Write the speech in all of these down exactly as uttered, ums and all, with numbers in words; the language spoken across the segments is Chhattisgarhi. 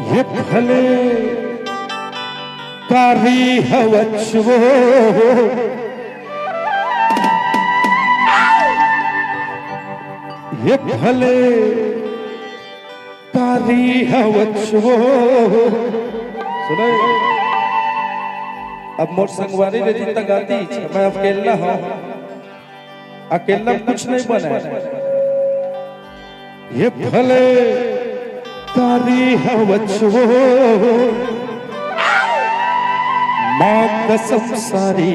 ये भले कारी हवच वो, ये भले कारी हवच वो। सुनो, अब मोर संगवारी रे जितना गाती, मैं अकेला हूँ, अकेला कुछ नहीं बने। ये भले कारी हवच वो, माँ कसम सारी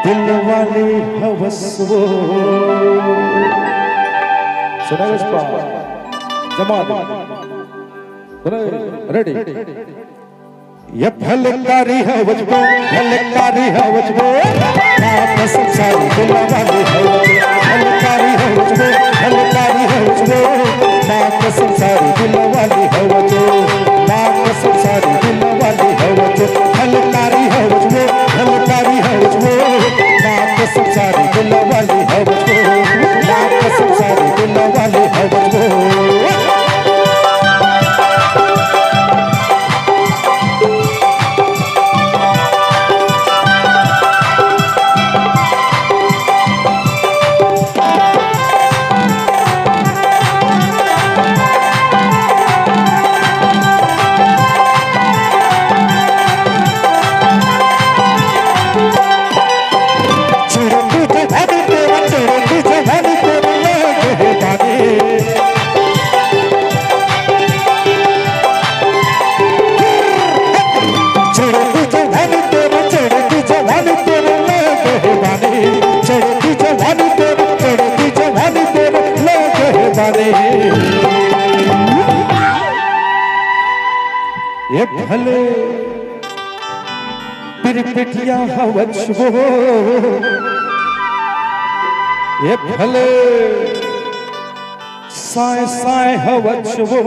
दिलवाली हवस वो। सुना इस बार जमा दे। सुना, रेडी। ये भले कारी हवच वो, भले कारी हवच वो, माँ कसम सारी दिलवाली हवच वो। भले कारी हवच वो, भले कारी हवच वो, माँ कसम सारी दिलवाली हवच वो। माँ कसम सारी दिलवाली हवच वो। भले कारी हवच वो, भले कारी हवच वो, माँ कसम सारी दिलवाली हवच वो। माँ कसम सारी दिलवाली हवच वो। ये भले पिरपिटिया हवच वो, ये भले साय साय हवच वो,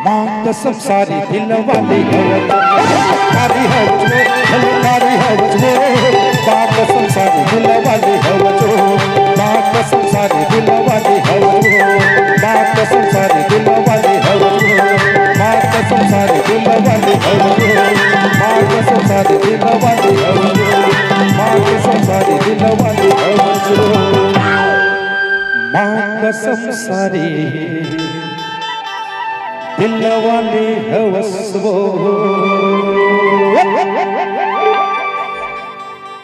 माँ कसम सारी दिलवाली हवच वो। कारी हवच वो, कारी हवच वो, माँ कसम सारी दिलवाली हवच वो। माँ कसम सारी दिलवाली हवच वो। माँ कसम सारी दिलवाली हवच वो। माँ कसम सारी दिलवाली हवच वो। माँ कसम सारी दिलवाली हवच वो। माँ कसम सारी दिलवाली हवच वो। माँ कसम सारी दिलवाली हवस वो।